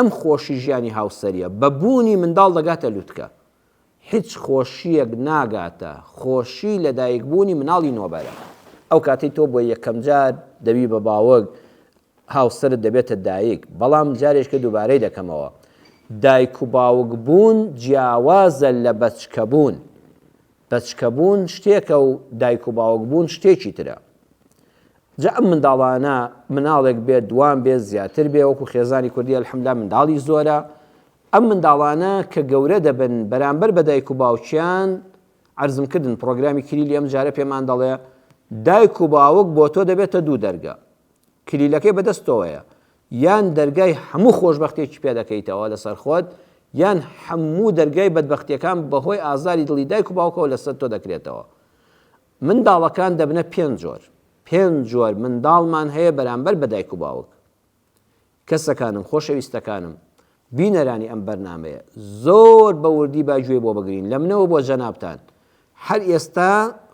ئەم خۆشی ژیانی هاوسەریە بە بوونی منداڵ دەگاتە لوتکە. هیچ خۆشییەک ناگاتە خۆشی لەدایکبوونی مناڵی نۆبەرە. ئەو کاتەی تۆ بۆ یەکەمجار دەبی بە باوک، هاوسەرت دەبێتە دایک، بەڵام جارێکە دووبارەی دەکەمەوە، دایک و باوک بوون جیاوازە لە بەچکەبوون. بەچکەبوون شتێکە و دایک و باوک بوون شتێکی ترە. جا ئەم منداڵانە مناڵێک بێت، دوان بێت، زیاتر بێ، وەکو خێزانی کوردی الحمدللە منداڵی زۆرە، ئەم منداڵانە کە گەورە دەبن بەرامبەر بە دایک و باوکیان، عەرزم کردن پڕۆگرامی کلیلی ئەم جارە پێمان دەڵێ دایک و باوک بۆ تۆ دەبێتە دوو دەرگا، کلیلەکەی بەدەست تۆوەیە، یان دەرگای هەموو خۆشبەختیەکی پێ دەکەیتەوە لەسەر خۆت، یان هەموو دەرگای بەدبەختیەکان بەهۆی ئازاری دڵی دایک و باوکەوە لەسەر تۆ دەکرێتەوە. منداڵەکان دەبنە پێنج جۆر، پێنج جۆر منداڵمان هەیە بەرامبەر بە دایک و باوک. کەسەکانم خۆشەویستەکانم بینەرانی ئەم بەرنامەیە زۆر بە وردی با گوێی بۆ بگرین لە منەوە بۆ جەنابتان هەر ئێستا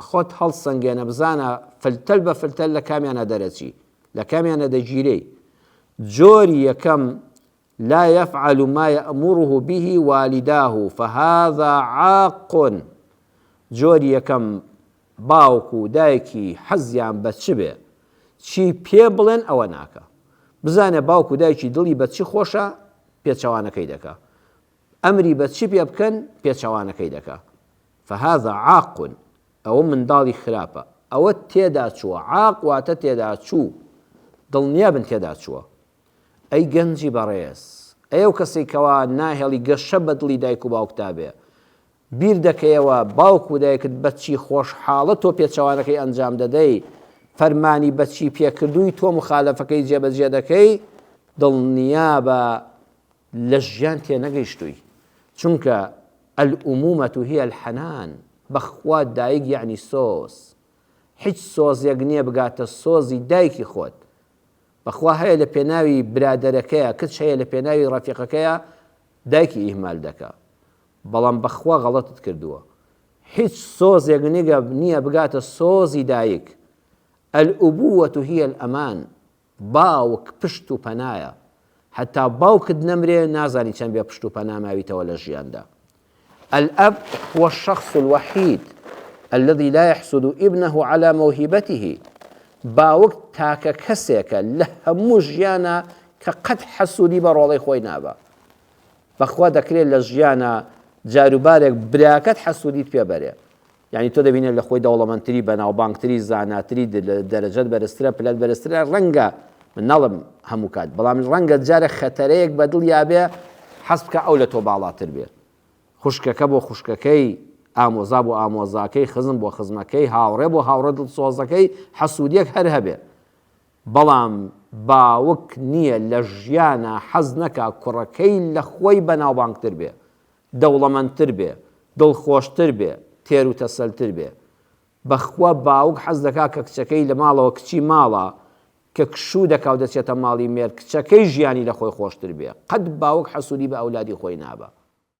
خۆت هەڵسەنگێنە بزانە فلتەل بە فلتەل لە کامیانە دەرەچی لە کامیانە دەگیرێی جۆری یەکەم لا يفعل ما يأمره به والداه فهذا عاق جۆری یەکەم باوک و دایکی حەزیان بە چ بێ چی پێ بڵێن ئەوە ناکا بزانێ باوک و دایکی دڵی بە چی خۆشە پێچەوانەکەی دەکا ئەمری بە چی پێ بکەن پێچەوانەکەی دەکا فهذا عاق ئەوە منداڵی خراپە ئەوە تێدا چووە عاق واتە تێدا چوو دڵنیا بن تێدا چووە ئەی گەنجی بەڕێز ئەی ئەو کەسەی کەوا ناهێڵی گەشە بە دڵی دایک و باوکتا بێ بیر دەکەیەوە باوک و دایکت بە چی خۆشحاڵە تۆ پێچەوانەکەی ئەنجام دەدەی، فەرمانی بە چی پێکردووی تۆ موخالەفەکەی جێبەجێ دەکەی، دڵنیابە لە ژیان تێنەگەیشتووی، چونکە الامومە هی الحنان، بەخوا دایک یەعنی سۆز، هیچ سۆزێک نییە بگاتە سۆزی دایکی خۆت، بەخوا هەیە لە پێناوی برادەرەکەیا، کچ هەیە لە پێناوی ڕەفیقەکەیا دایکی ئیهمال دەکا. بەڵام بەخوا غەڵەتت کردووە هیچ سۆزێک نیگە نییە بگاتە سۆزی دایک الابوة هی الامان باوک پشت و پەنایە حتا باوکت نەمرێ نازانی چەند بێ پشت و پەنا ماویتەوە لە ژیاندا الاب هو الشخص الوحید الذي لا يحسد ابنه على موهبته باوک تاکە کەسێکە لە هەموو ژیانە کە قەت حەسوودی بە ڕۆڵەی خۆی نابا بەخوا دەکرێت لە ژیانا جاروبارێک براکەت حەسودیت پێ بەرێ یانی تۆ دەبینێت لە خۆی دەوڵەمەندتری بەناوبانگتری زاناتری دەرەجەت بەرزترە پلەت بەرزترە ڕەنگە من ناڵم هەموو کات بەڵام ڕەنگە جارە خەتەرەیەک بە دڵیا بێ حەز بکە ئەو لە تۆ باڵاتر بێ خوشکەکە بۆ خوشکەکەی ئامۆزا بۆ ئامۆزاکەی خزم بۆ خزمەکەی هاوڕێ بۆ هاوڕێ دڵسۆزەکەی حەسوودیەک هەر هەبێ بەڵام باوک نییە لە ژیانا حەز نەکا کوڕەکەی لە خۆی بەناوبانگتر بێ، دەوڵەمەندتر بێ، دڵخۆشتر بێ، تێروتەسەلتر بێ. بەخوا باوک حەز دەکا کە کچەکەی لە ماڵەوە کچی ماڵە کە کشوو دەکا و دەچێتە ماڵی مێرد کچەکەی ژیانی لە خۆی خۆشتر بێ. قەت باوک حەسوودی بە ئەولادی خۆی نابا.